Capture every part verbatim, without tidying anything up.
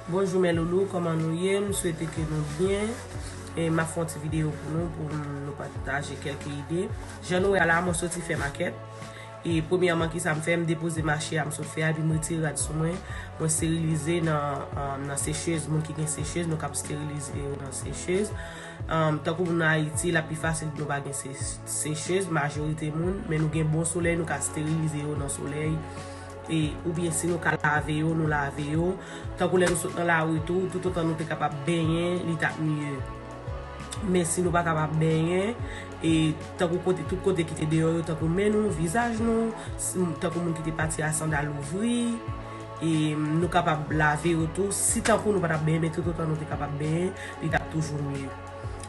Bonjou mes loulous, kòman nou ye? M swete ke nou byen. E m ap fè yon ti videyo pou nou, pou nou pataje kèlke ide. Jan nou wè a la, mwen soti fè makèt. E premyèman, kisa m fè? M depoze mache a m sot fè a, epi m retire rad sou mwen. Mwen sterilize nan, um, nan sechez. Moun ki gen sechez, nou kab sterilize yo nan sechez. Um, tankou moun nan Ayiti, l ap pi fasil, nou pa gen se-, sechez, majorite moun, men nou gen bon solèy, nou ka sterilize yo nan solèy. E, oubyen si nou ka lave yo, nou lave yo. Tankou lè nou sot nan lari tou, toutotan nou te kapab benyen, li t ap miye. Men si nou pa kapab benyen, e tankou kote, tout kote ki te deyò yo, tankou men nou, vizaj nou, si, tankou moun ki te pati a sandal ouvri, e nou kapab lave yo tou. Si tankou nou pa t ap benyen, men toutotan nou te kapab benyen, li t ap toujou miye.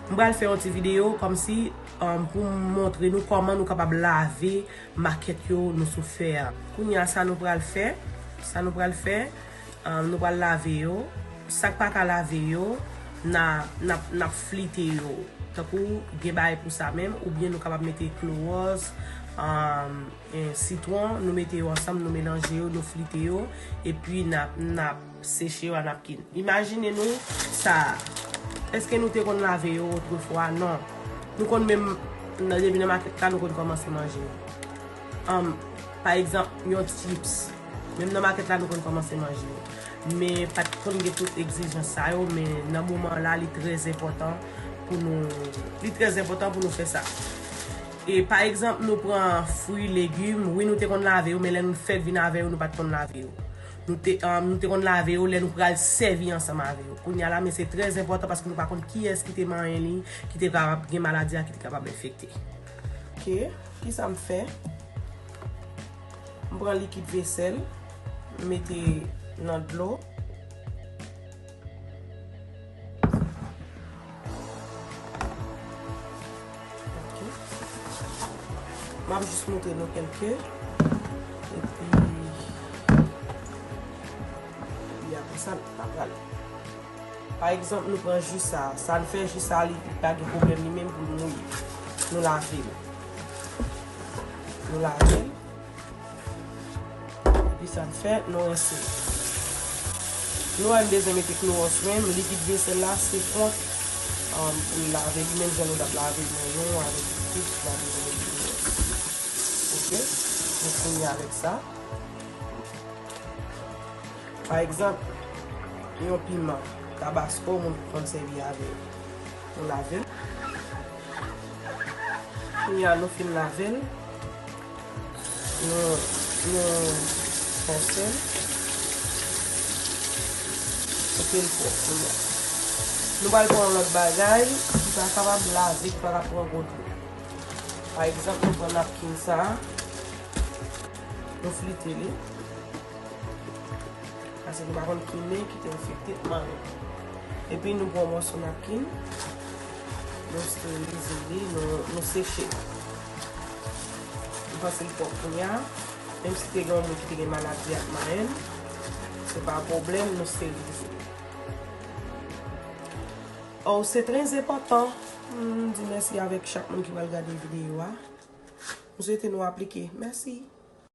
M pral fè yon ti videyo kòmsi, um, pou m montre nou kòman nou kapab lave makèt yo nou sot fè a. Kounye a, sa nou pral fè, sa nou pral fè, um, nou pral lave yo. Sa k pa ka lave yo, n a, n ap, n ap flite yo. Tankou gen bagay pou sa menm, oubyen nou kapab mete klowòs, um, e, sitwon, nou mete yo ansanm, nou melanje yo, nou flite yo, epi n ap, n ap seche yo a napkin. Imajine nou sa. Èske nou te konn lave yo otrefwa? Non. Nou konn menm, nan, depi nan makèt la, nou konn kòmanse manje yo. Ann, pa egzanp, yon chips. Menm nan makèt la, nou konn kòmanse manje yo. Men pa t konn gen tout egzijans sa yo, men nan moman la, li trè enpòtan pou nou, li trè enpòtan pou nou fè sa. E pa egzanp, nou pran fwi, legim, wi, nou te konn lave yo, men lè nou fèk vin avè yo, nou pa t konn lave yo. Nou te, um, nou te konn lave yo lè nou pral sèvi ansanm avè yo. Kounye a la, men se trè enpòtan paske nou pa konn kiyès ki te manyen li, ki te kapab gen maladi a, ki te kapab enfekte. Ok, kisa m fè? M pran likid vesèl, m mete nan dlo. Ok. M ap jis montre nou kèlke. Epi, epi apre sa, n ap pral. Pa egzanp, nou pran ji sa. Sa n fè ji sa, li pa gen pwoblèm li menm pou l mouye. Nou lave l. Nou lave l. Epi sa n fè, nou rense. Nou wè m bezwen mete klowòs menm, likid vesèl la, se kont, um, pou n lave li, menm jan nou t ap lave men nou avèk likid, nou pa bezwen mete klowòs. Ok? Nou fini avèk sa. Pa egzanp, yon piman, tabasko, moun konn sèvi avè l. Nou lave l. Kounye a nou fin lave l, nou, nou fè sèl. Epi l pwòp kounye a. Nou pral pran yon lòt bagay ki pa kapab lave, ki pa ka pran gwo dlo. Pa egzanp, nou pran napkin sa a, nou flite li. Paske nou pa konn ki men ki te enfekte manyen. Epi nou pran yon mòso napkin, nou sterilize li, nou, nou seche. M panse l pwòp kounye a. Menm si te gen yon moun ki te gen maladi ak manyen, se pa pwoblèm, nou sterilize li. Oh, se trè enpòtan. M di mèsi avèk chak moun ki pral gade videyo a. M swete nou aplike. Mèsi.